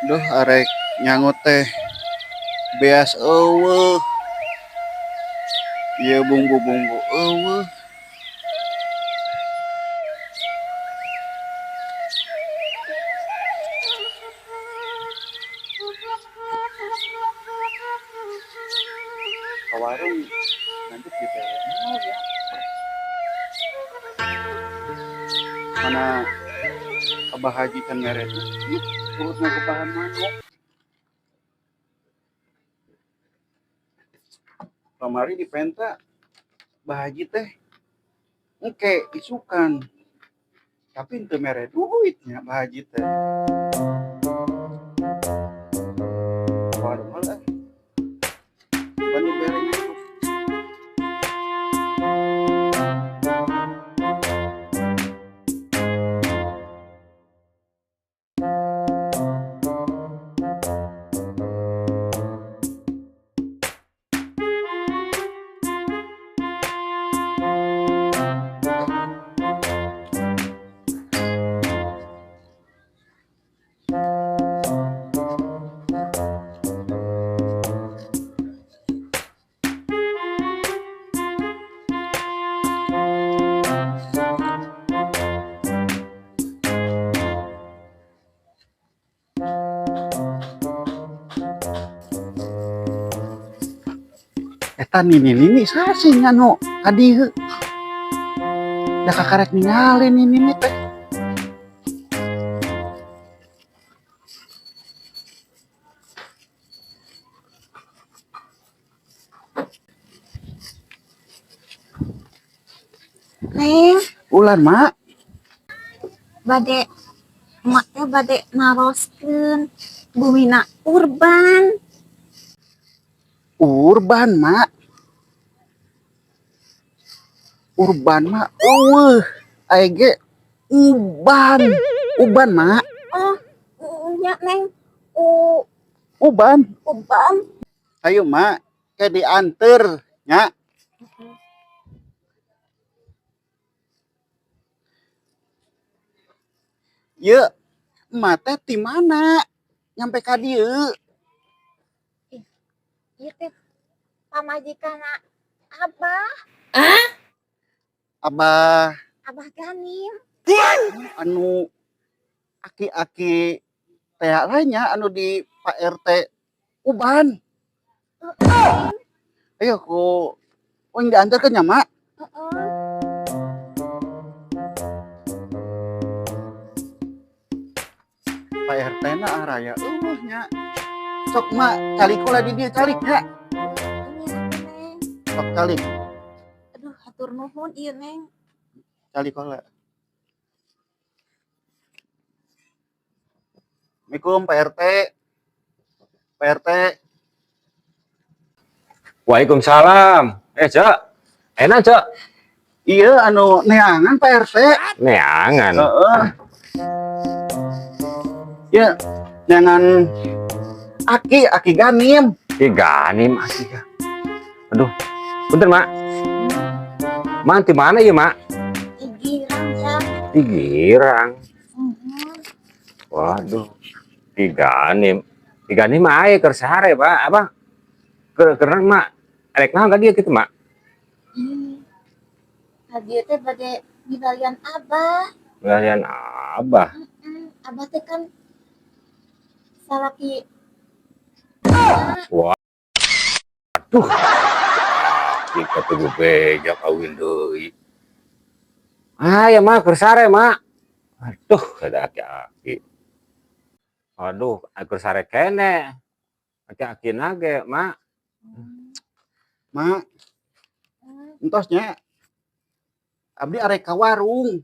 Duh, arek nyangut teh beas euweuh. Ieu bumbu-bumbu euweuh. Ka warung nanti dibere naon ya? Mana Abah Haji can mere duit, urut ngagebahan manuk. Kamari dipenta Bah Haji teh engke isukan, tapi henteu mere duitnya Bah Haji teh. Warung heula. Ban dibere ngantuk. Eta nini-nini saha sih anu ka dieu? Da kakarek ningali nini-nini teh. Neng, Ulan, Mak. Bade emak teh bade naroskeun bumina urban. Urban, Mak. Urban mah euweuh. Aya ge uban. Uban, Mak. Oh, nya Neng. U Uban. Uban. Ayo, Mak, ke dianter nya. Ye, emak teh ti mana? Nyampe ka dieu. Ieu teh pamajikanna Abah. Abah. Abah Ganim. Anu aki-aki teh lainnya anu di Pak RT Uban. Ayo ku uing diantarkeun nya, Mak. Heeh. Pak RT na araya euweuh nya. Sok Mak, calik heula di dieu calik nya. Neng. Sok calik. Aduh, hatur nuhun ieu Neng. Calik heula. Assalamualaikum Pak RT. Pak RT. Waalaikumsalam. Cok. Enak, Cok. Iya, anu neangan Pak RT. Neangan. Heeh. Ya, neangan aki, aki Ganim. Aki Ganim, aki. Aduh. Bentar, Mak. Mak, di mana ya, Mak? Di Girang, ya. Di Girang. Waduh. Di Ganim. Di Ganim mah aya keur sare, Pak. Apa? Keur keur Mak. Arek naon ka dieu kitu, Mak? Ih. Ka dieu teh bade ngibalian Abah. Ngibalian Abah. Abah teh kan salaki. Waduh. Kita tunggu beja kawin deui. Ah, ya Mak, keur sare, Mak. Aduh, ada aki-aki. Aduh, keur sare kene. Aki-aki nage, Mak. Mak. Entos nya. Abdi arek ka warung.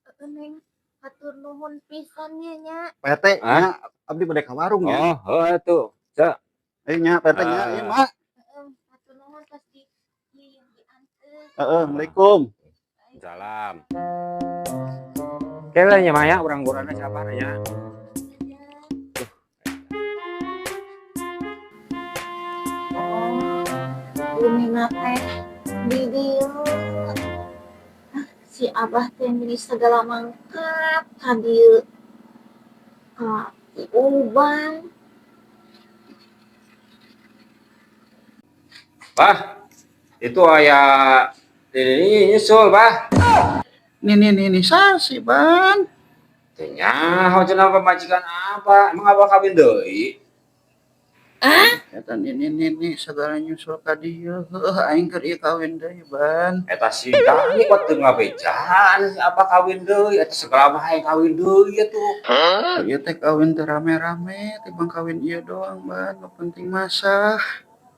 Heeh, Neng. Hatur nuhun pisan nya nya. Pak RT, nya abdi bade ka warung nya. Oh, heuh atuh. Cek. Ayo nya, Pak RT nya, ieu Mak. Heeh, hatur nuhun tos di ieu dianteur. Heeh, Assalamualaikum. Salam. Oke lah nya Maya, urang gorana sabar ya. Oh, bumina teh di dieu. Si Abah teh meni segala mangkat ka dieu. Ka Di Ubang. Bah, itu aya ini nyusul, Bah. Nini nini sasi, Ban. Teu nyaho cenah pamajikan apa? Emang abah kawin deui? Eta nini nini segala nyusul ka dieu. Heuh, aing keur ieu kawin deui, Ban. Eta si Dani kok teu ngabejaan apa kawin deui, eta segala mah hayang kawin deui atuh. Ieu teh kawin teu rame-rame, tibang kawin ieu doang, Ban. Nu penting masah.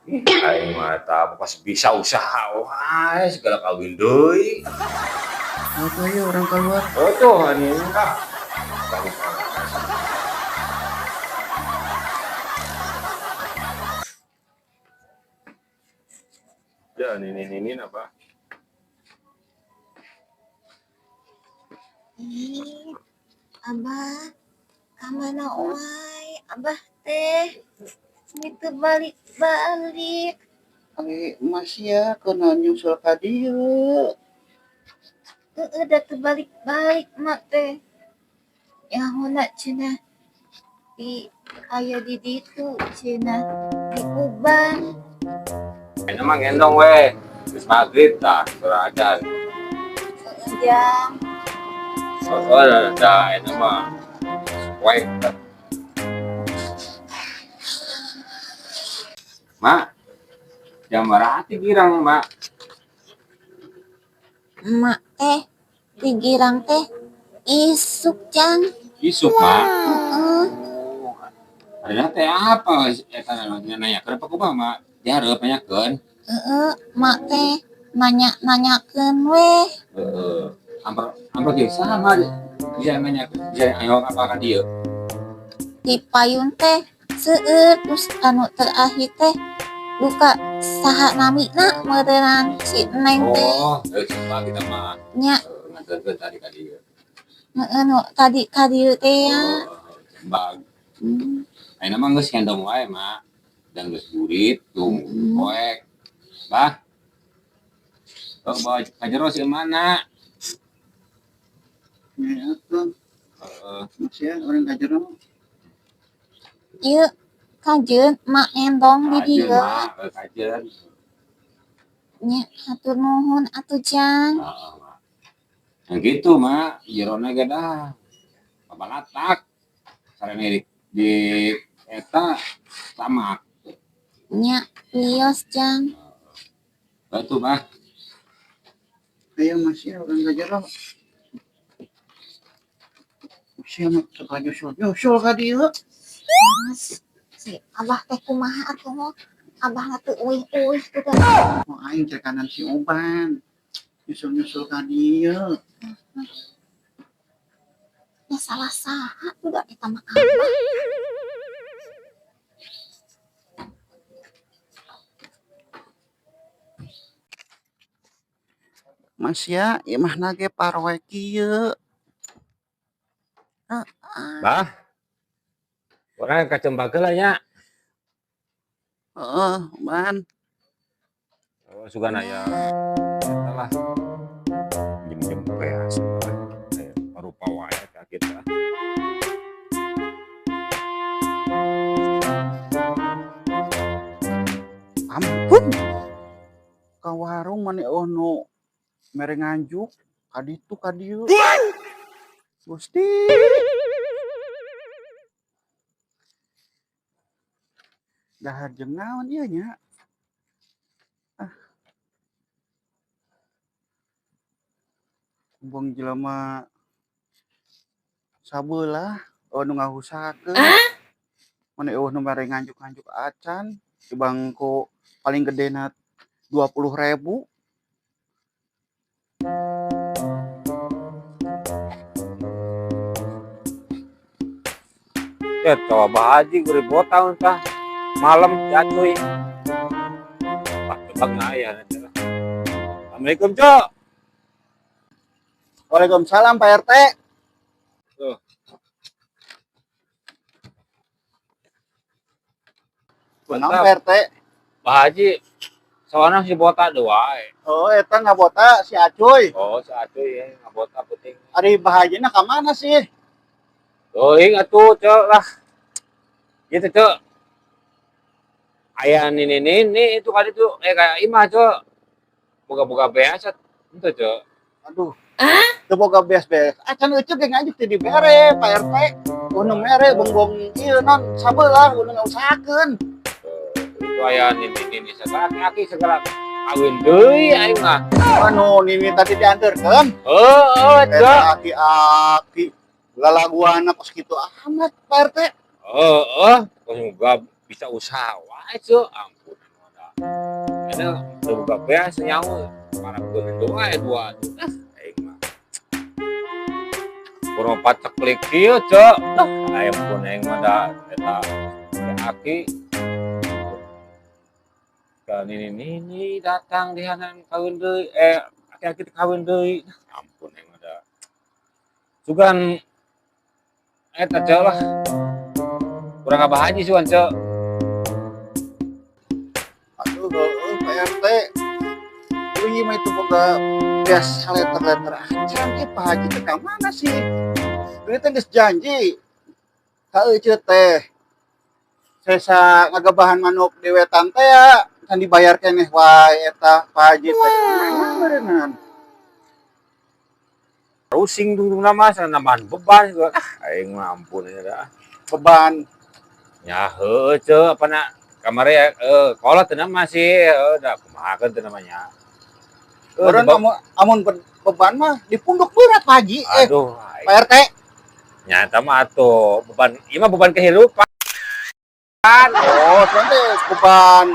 Ih, aing mah eta pas bisa usaha wae segala kawin deui. Apa ya orang keluar? Oh tuh, ini enggak. Ya, ini apa? Ih, Abah, kamana wae Abah teh? Ini teu balik-balik. Ari masih ya kunaon nyusul ka dieu. Heeh, da teu balik-balik mak teh. Yahuna cenah di aya di ditu cenah di Uban. Ini mah gendong we. Geus maghrib tah, suara ajan. Heeh, jang. Oh, ada ini mah. Poek. Mak, jam berapa girang, Mak? Emak teh di girang teh isuk, Jang. Isuk, Mak. Heeh. Oh, ada teh apa? Eta nanya kenapa kumaha, Mak? Dihareup nanyakeun. Heeh, mak teh nanya-nanyakeun weh. Heeh. Amper amper ge sama bisa nanya bisa ayo apa ka dieu? Di payun teh seueur, terus anu terakhir teh duka saha namina meureunnan si Neng teh. Oh, geus coba kita mah. Nya. Nganterkeun tadi ka dieu. Heeh, nu tadi ka dieu teh ya. Oh, bag. Ayeuna mah geus gendong wae, Mak. Dan geus burit tuh poek. Bah. Oh, bawa ka jero si mana? Ya atuh. Heeh. Masih ya orang ka jero. Ieu kajeun mak endong di Kajeun, dieu. Mak, kajeun. Nya, hatur nuhun atuh, Jang. Heeh, Mak. Nah gitu, Mak, jerona ge dah. Babalatak. Sareng di eta samak. Nya, wios, Jang. Batu, Bah. Ayo masih orang ka jero. Masih mah suka nyusul nyusul ka dieu. Mas, si Abah teh kumaha atuh mah? Abah teh uih-uih tuh teh. Mau aing cekanan si Uban. Nyusul-nyusul ka dieu. Ya salah saha tuh da eta mah Abah. Mas ya, imahna ge paroe kieu. Heeh. Bah. Urang ka Cempaka lah nya. Heeh, Ban. Oh, sugan aya eta lah. Jem-jem beas. Parupa wae ka kita. Ampun. Ka warung mani eueuh nu mere nganjuk ka ditu ka dieu. Gusti. Dahar jeung naon ieu nya? Ah. Buang jelema sabeulah eueuh nu ngahusakeun. Mani eueuh nu mere nganjuk-nganjuk acan di bangku paling gedena 20.000. Ya, coba haji ribu tahun tah. Malam jatuh. Wah, tebak aya. Assalamualaikum, Cok. Waalaikumsalam, Pak RT. Tuh. Kunaon, Mantap. Pak RT? Pak Haji, soalnya si botak dua. Oh, eta ngabota si Acuy. Oh, si Acuy ya, ngabota penting. Ari bahajina ka mana sih? Oh, ingat tuh, Cok lah. Gitu, Cok. Aya nini-nini itu kali itu kayak imah, Cok. Boga-boga beas itu, Cok. Aduh. Teu boga beas-beas. Acan eceu ge ngajuk teh dibere Pak RT. Kudu mere bongbong ieu non sabelah kudu ngausahakeun. Itu aya nini-nini segala aki segala kawin deui aing mah. Anu nini tadi dianterkeun. Heeh, Cok. Eta aki-aki lalaguana kos kitu amat Pak RT. Heeh, kos bisa usaha wae, Cok. Ampun anu ada. Ada teu boga beas nyaho para doa dua. Ah, aing mah. Kurang paceklik kieu, Cok. Ah, ampun aing mah da eta aki. Ka nini-nini datang dihanan kawin deui, aki-aki teh kawin deui. Ampun aing mah da. Sugan eta, Cok, lah. Kurang Abah Haji sugan, Cok. Aduh, heueuh Pak RT. Ieu mah itu boga beas liter-liter acan ieu Pak Haji teh ka mana sih? Ieu teh geus janji ka eceu teh. Sesa ngagabahan manuk di wetan teh ya, can dibayar keneh wae eta Pak Haji teh. Kumaha meureunnan? Rusing dungdung nama nambahan beban. Ah, aing mah ampun ya dah. Beban. Ya heueuh, Ceu, apa na kamari kolot teu nama sih, heueuh da kumaha teu namanya. Meureun amun beban mah dipunduk berat Pak Haji. Aduh, aing. Pak RT. Nyata mah atuh beban ieu mah beban kehidupan. Oh, nanti beban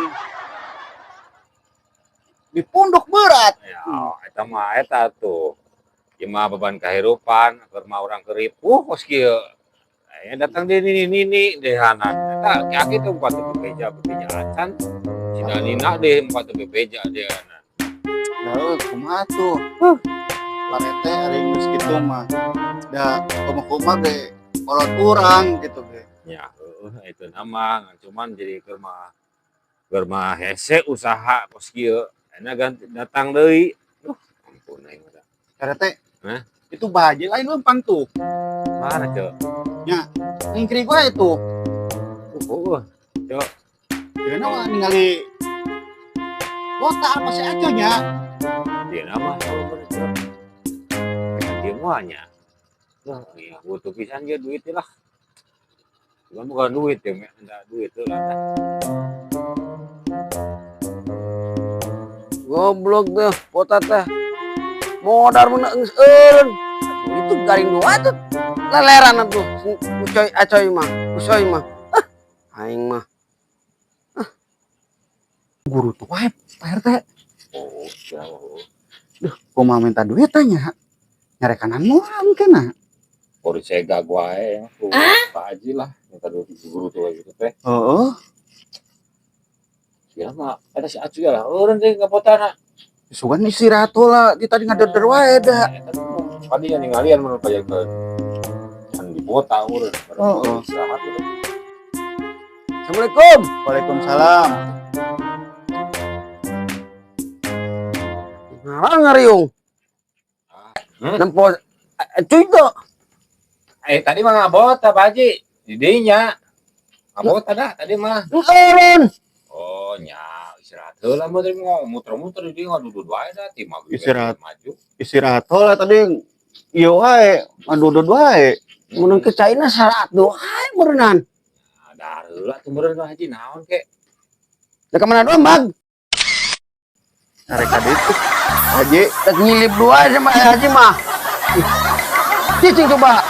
dipunduk berat. Ya, eta mah eta tuh. Ieu mah beban kehidupan, keur mah urang keur ripuh kos kieu. Aya datang di nini nini dehanan. Eta aki tuh empat tuh bebeja bebeja acan. Si Danina deh empat tuh bebeja dehanan. Heuh, kumaha tuh? Pak RT ari geus kitu mah. Da kumaha-kumaha ge kolot urang gitu ge. Ya, heueuh itu nama cuman jadi keur mah hese usaha kos kieu. Ayeuna ganti datang deui. Duh, ampun aing mah. Pak RT. Hah? Itu Pak Haji lain lempang tuh. Mana, Cok? Ngingkri gua itu. Oh, Cok. Kira mah ningali botak apa si Aconya? Dia nama kalau bener, Cok. Dia muanya. Wah, iya, butuh pisan dia duit lah. Bukan bukan duit ya, mek. Enggak duit tuh lah. Goblok tuh, botak teh. Modar mun geus eureun. Atuh itu garing dua tuh. Leleran atuh ucoy acoy mah, usoy mah. Ah, aing mah. Ah. Guru tuh wae Pak RT. Oh, jauh. Duh, kumaha minta duit tanya. Nyarekanan moal kena. Baru cegah gua ae, ku Pak Haji lah minta duit guru tuh gitu teh. Heeh. Ya mah ada si Acu ya lah, eureun deui ngapotana. Sugan istirahat lah, di tadi ngadeder wae dah. Tadi yang ningalian menurut kayak ke kan di bota urang. Heeh. Istirahat gitu. Assalamualaikum. Waalaikumsalam. Ngarang ngariung. Nempo cuy tuh. Tadi mah ngabota Pak Haji. Di dinya. Ngabota dah tadi mah. Eureun. Oh, nya istirahat heula mah tadi mau muter-muter di dieu ngadudud wae dah ti mah Istirahat. Maju. Istirahat lah tadi ieu wae, ngadudud wae. Mun ke China sarat wae meureunnan. Nah, dah heula tuh meureun Pak Haji naon ke? Da ka mana doang, Bang? Nyareka ditu. Haji, Rek nyilip dua sama Haji mah. Cicing coba.